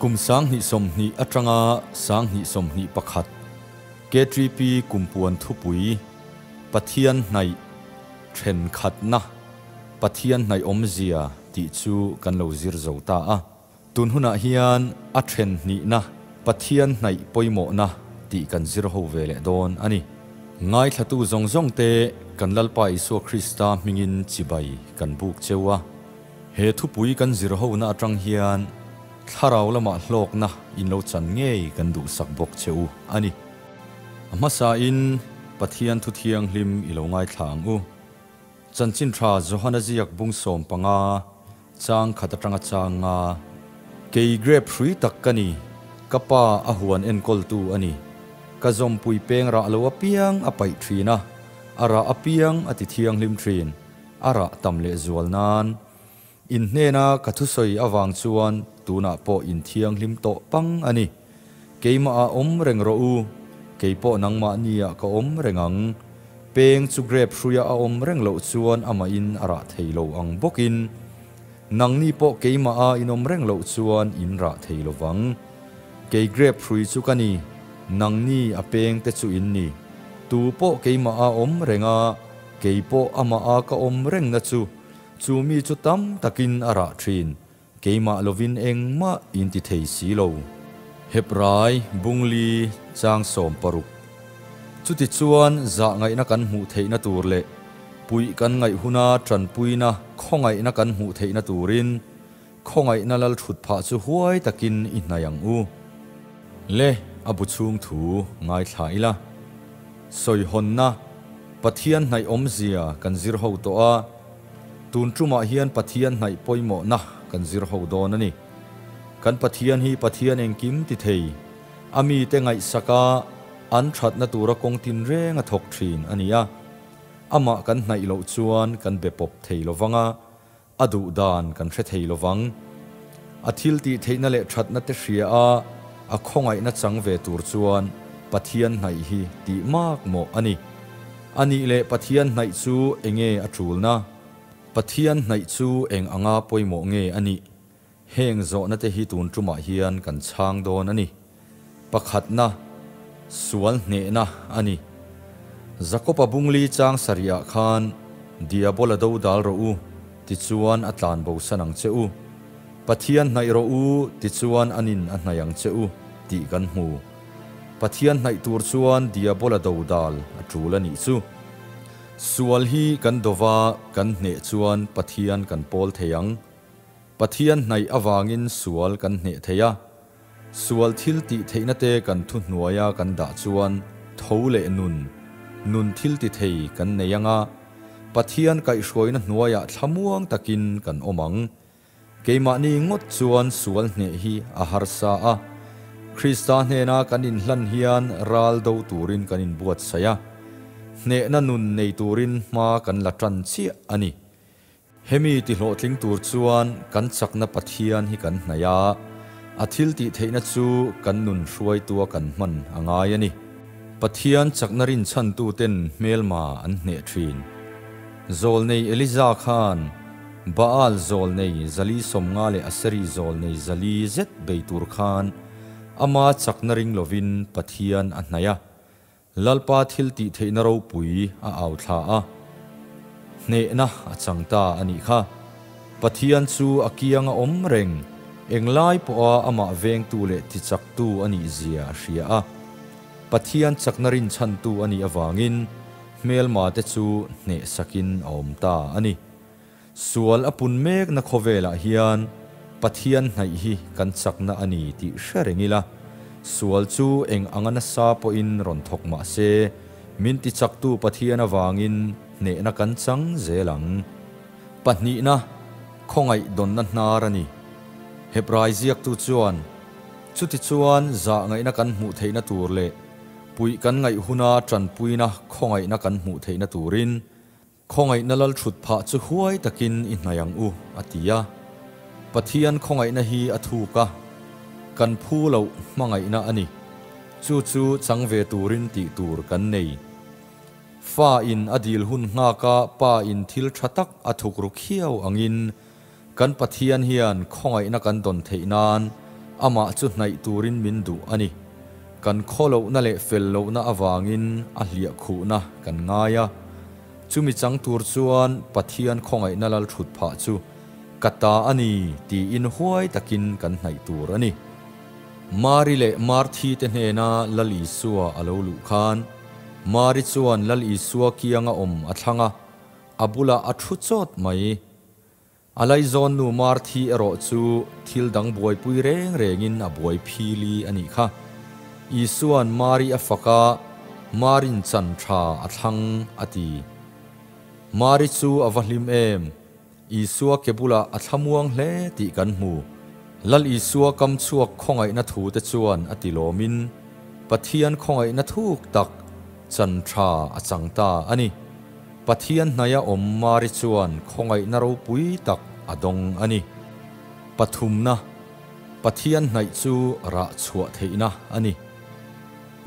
Kum 2020 atanga 2021 KTP Kumpuan Thupui Pathian Hnaih Thenkhatna Pathian Hnaih Awmzia tih chu kan lo zir zo ta a. Tun hunah hian a then hnihna Pathian Hnaih Pawimawhna tih kan zir ho ve leh dawn a ni. Ngaithlatu zawng zawng te kan Lalpa Isua Krista hmingin chibai kan buk cheu a. He thupui kan zir hona atang hian thlarau lamah hlawkna in lo chan ngei kan duhsak bawk che u a ni. A hmasain Pathian thu thianghlim i lo ngaithla ang u. Chanchin tha Johana ziak bung 15 chang khat atanga chang nga. Kei grape hrui tak ka ni, ka pa a huan enkawltu a ni. Ka zawmpui peng rah lo apiang a paih thin a, a rah apiang a ti thianghlim thin, a rah tam leh zual nan. In hnena ka thusawi avang chuan tunah pawh in thianghlim tawh pang a ni. Keimah ah awm reng rawh u, kei pawh nangmah nia ka awm reng ang. Peng chu grape hruia a awm reng loh chuan amahin a rah thei lo ang bawkin nangni pawh keimah a in awm reng loh chuan in rah thei lovang. Kei grape hrui chu ka ni, nangni a peng te chu in ni. Tu pawh keimah a awm reng a, kei pawh amah a ka awm reng na chu, chu mi chu tam takin a rah thin. Keimah lovin engmah in ti thei si lo. Hebrai bungli chang 16. Chuti chuan zah ngaihna kan hmuh theihna tur leh puih kan ngaih huna tanpuina khawngaihna kan hmuh theihna turin khawngaihna lal thut phah chu huai takin i hnai ang u. Le a bu chhung thu ngaithla ila. Sawi hawnna Pathian hnaih awmzia kan zir ho tawh a, tun tumah hian Pathian hnaih pawimawhna kan zir ho dawn a ni. Kan Pathian hi Pathian engkim ti thei, a mite ngaihsaka an thatna tura kawng tin reng a thawk thin a ni a. Amah kan hnaih loh chuan kan be pawp thei lovang a, a duh dan kan hre thei lovang. A thil tih theihna leh thatna te hria a, a khawngaihna chang ve tur chuan Pathian hnaih hi tih mak mawh a ni. Anih leh Pathian hnaih chu enge a tulna? Pathian hnaih chu eng anga pawimawh nge a nih? Heng zawhna te hi tun tumah hian kan chhang dawn a ni. Pakhatna, sual hnehna a ni. Jakoba bungli chang sariah khan diabola do dal rawh u, tichuan a tlan bo san ang che u. Pathian hnaih rawh u, tichuan anin a hnaih ang che u, tih kan hmu. Pathian hnaih tur chuan diabola do dal a tul a nih chu. Sual hi kan dova kan hneh chuan Pathian kan pawl thei ang. Pathian hnaih awangin sual kan hneh thei a. Sual thil tih theihna te kan thu hnuaia kan dah chuan tho leh nun, nun thil ti thei kan nei anga, Pathian kaihhruaina hnuaiah thlamuang takin kan awm ang. Keimahni ngawt chuan sual hneh hi a harsa a. Krista hnena kan inhlan hian ral do turin kan inbuat sai a. Hnehna nun nei turin hma kan la tan chiah a ni. Hemi ti hlawhtling tur chuan kan chakna Pathian hi kan hnaih a, a thil tih theihna chu kan nun hruai tua kan hman a ngai a ni. Pathian chakna rin chhan tu ten hmelma an hneh thin. Zawl nei Eliza khan Baal zawl nei zali 50 leh Aseri zawl nei zali zet bei tur khan ama chakna ring lovin Pathian a hnaih a. Lalpa thil tih theihna ropui a au thla a. Hnehna a chang ta a nih kha. Pathian chu a kianga awm reng, englai pawha amah vengtu leh tichaktu a nih zia a hria a. Pathian chakna rin chhan tu a nih awangin hmelma te chu hneh sakin a awm ta a ni. Sual a pun mek na khawvelah hian Pathian hnaih hi kan chakna a ni tih hre reng ila. Sual chu eng anga nasa pawhin rawn thawk mah se, min tichaktu Pathian awangin hnehna kan chang zel ang. Pahnihna, khawngaih dawnna hnar a ni. Hebrai ziaktu chuan, chuti chuan zah ngaihna kan hmuh theihna tur leh puih kan ngaih huna tanpuina khawngaihna kan hmuh theihna turin khawngaihna lal thut phah chu huai takin i hnaih ang u, a ti a. Pathian khawngaihna hi a thuk a, kan phu lo hmangaihna a ni. Chu chu chang ve turin tih tur kan nei. Fa in a dil hun nghaka pa in thil tha tak a thuk ru khiau angin kan Pathian hian khawngaihna kan dawn theih nan Amah chu hnaih turin min duh a ni. Kan khawlohna leh fel lohna avangin a hliahkhuhna kan ngai a. Chumi chang tur chuan Pathian khawngaihna lal thut phah chu ka ta a ni tiin huai takin kan hnaih tur a ni. Mari leh Marthi te hnena Lal Isua a lo luh khan Mari chuan Lal Isua kianga awm a thlang a, a bulah a thu chawt mai. A laizawnnu Marthi erawh chu thil dang buaipui reng rengin a buai phili a nih kha. Isua'n Mari a fak a, Marin chan tha a thlang a ti. Mari chu a va hlim em? Isua ke bulah a thlamuang hle tih kan hmu. Lal Isua kam chhuak khawngaihna thu te chuan a ti lawmin Pathian khawngaihna thuk tak chan tha a chang ta a ni. Pathian hnaia awm Mari chuan khawngaihna ropui tak a dawng a ni. Pathumna, Pathian hnaih chu rah chhuah theihna a ni.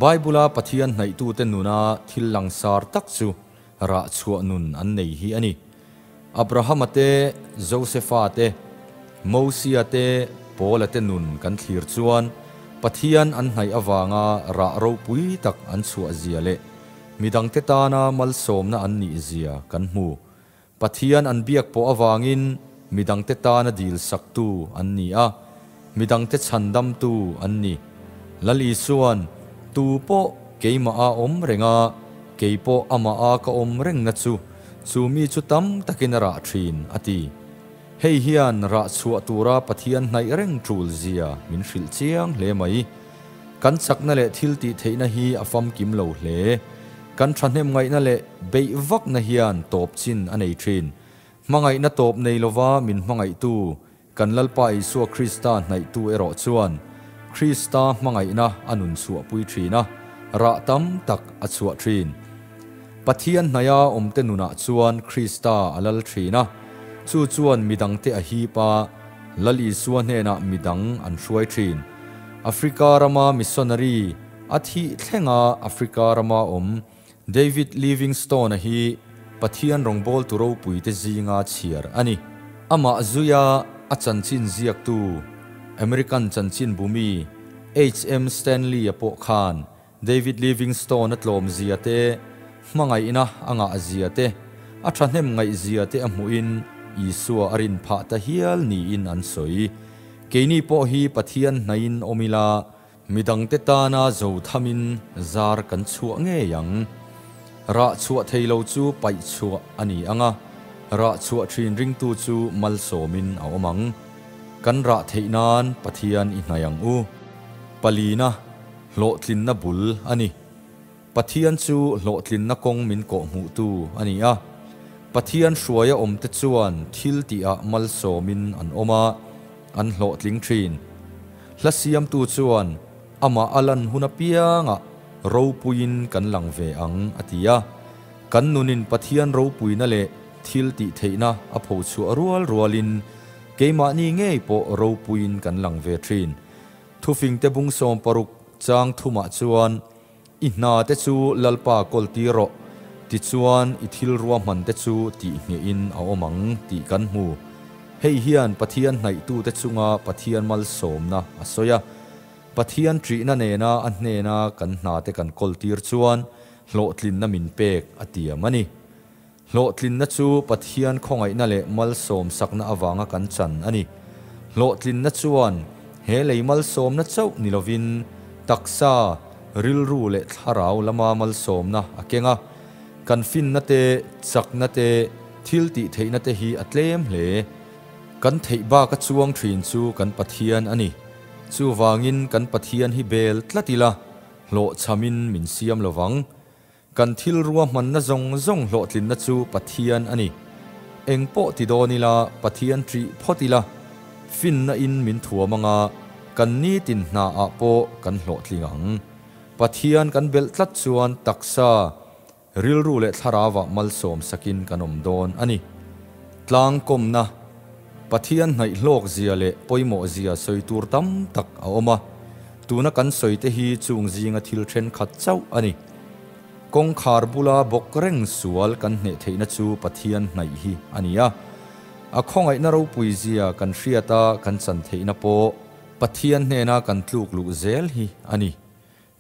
Bible-a Pathian hnaihtute nuna thil langsar tak chu rah chhuah nun an nei hi a ni. Abrahama te, Josefa te, Mosia te, Paula te nun kan thlir chuan Pathian an hnaih avanga rah ropui tak an chhuah zia leh Midangte tana malsawmna an nih zia kan hmu. Pathian an biak pawh avangin midangte tana dil saktu an ni a, midangte chhandamtu an ni. Lal Isua'n, Tu pawh keimah a awm reng a, kei pawh amah a ka awm rengna chu, chu mi chu tam takin a rah thin, a ti. Hei hian rah chhuah tura Pathian hnaih reng tul zia min hrilh chiang hle mai. Kan chakna leh thil tih theihna hi a famkim lo hle. Kan thahnem ngaihna leh beih vakna hian tawp chin a nei thin. Hmangaihna tawp nei lova min hmangaihtu kan Lalpa Isua Krista hnaihtu erawh chuan Krista hmangaihna a nun chhuahpui thin a, rah tam tak a chhuah thin. Pathian hnaia awmte nunah chuan Krista a lal thin a, chu chuan midangte a hip a, Lal Isua hnenah midang an hruai thin. Africa rama missionary a thih thlenga Africa rama awm David Livingstone-a hi Pathian rawngbawltu ropuite zinga chhiar a ni. Amah zuia a chanchin ziaktu American chanchin bumi HM Stanley-a pawh khan David Livingstone a tlawm zia te, hmangaihna a ngah zia te, a thahnem ngaih zia te a hmuhin Isua a rin phah ta hial niin an sawi. Keini pawh hi Pathian hnaiin awm ila, midangte tana zo thamin zar kan chhuah ngei ang. Rah chhuah thei lo chu paih chhuah a ni ang a, rah chhuah thin ringtu chu malsawmin a awm ang. Kan rah theih nan Pathian i hnaih ang u. Palina. Hlawhtlinna bul a ni. Pathian chu hlawhtlinna kawng min kawhhmuhtu a ni a. Pathian hruaia awmte chuan thil tihah malsawmin an awm a, an hlawhtling thin. Hla siamtu chuan amah a lan hun apiangah ropuiin kan lang ve ang a ti a. Kan nunin Pathian ropuina leh thil tih theihna a phochhuah rual rualin keimahni ngei pawh ropuiin kan lang ve thin. Thufingte bung 60 chang thumah chuan, I hna te chu Lalpa kawl tir rawh, tichuan i thil ruahman te chu tih nghehin a awm ang tih kan hmu. Hei hian Pathian hnaihtute chunga Pathian malsawmna a sawi a. Pathian ṭihna nena a hnena kan hna te kan kawl tir chuan hlawhtlinna min pek a tiam a ni. Hlawhtlinna chu Pathian khawngaihna leh malsawm sakna avanga kan chan a ni. Hlawhtlinna chuan he lei malsawmna chauh ni lovin taksa, rilru leh thlarau lama malsawmna a keng a. Kan finna te, chakna te, thil tih theihna te hi a tlem hle. Kan theih baka chuang thin chu kan Pathian a ni. Chuvangin kan Pathian hi bel tlat ila, hlawhchhamin min siam lovang. Kan thil ruahmanna zawng zawng hlawhtlinna chu Pathian a ni. Eng pawh ti dawn ila, Pathian ṭih phawt ila, finna in min thuam anga kan nitin hna ah pawh kan hlawhtling ang. Pathian kan belh tlat chuan taksa, rilru leh thlarau ah malsawm sakin kan awm dawn a ni. Tlangkawmna, Pathian hnaih hlawk zia leh pawimawh zia sawi tur tam tak a awm a, tuna kan sawi te hi chung zinga thil thenkhat chauh a ni. Kawngkhar bula bawk reng sual kan hneh theihna chu Pathian hnaih hi a ni a, a khawngaihna ropui zia kan hriat a kan chan theihna pawh. Pathian hnena kan tluk luh zel hi a ni.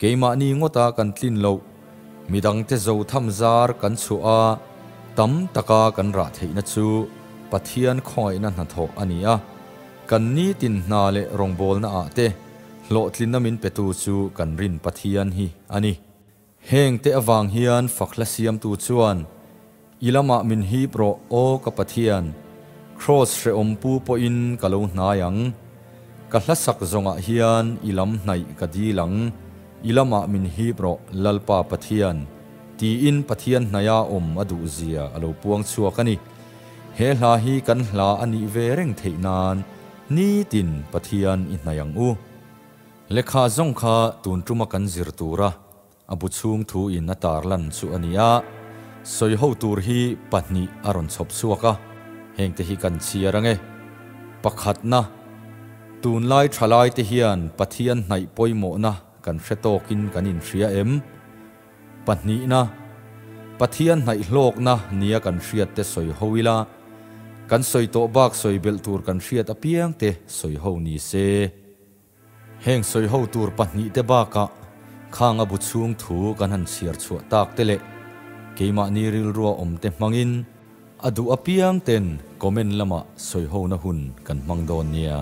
Keimahni ngawta kan tlin loh, midangte zo tham zar kan chhuah a, tam taka kan rah theihna chu Pathian khawngaihna hnathawh a ni a. Kan nitin hna leh rawngbawlna ah te hlawhtlinna min petu chu kan rin Pathian hi a ni. Heng te avang hian fak hla siamtu chuan, I lamah min hip rawh aw ka Pathian, Kraws hrehawm pu pawhin ka lo hnai ang. Ka hla sak zawngah hian i lam hnaih ka dil ang, i lamah min hip rawh Lalpa Pathian, tiin Pathian hnaia awm a duh zia a lo puang chhuak a ni. He hla hi kan hla a nih ve reng theih nan nitin Pathian i hnaih ang u. Lehkha zawng kha tun tuma kan zir tura a bu chhung thu in a tarlan chu a ni a, sawi ho tur hi pahnih a rawn chhawp chhuak a, hengte hi kan chhiar ange. Pakhatna, tunlai thalai te hian Pathian hnaih pawimawhna kan hre tawkin kan inhria em? Pahnihna, Pathian hnaih hlawkna nia kan hriat te sawi ho ila, kan sawi tawh bak sawi belh tur kan hriat apiang te sawi ho ni se. Heng sawi ho tur pahnihte bakah khang a bu chhung thu kan han chhiar chhuah tak te leh keimahni rilrua awm te hmangin a duh apiang ten comment lamah sawi hona hun kan hmang dawn nia.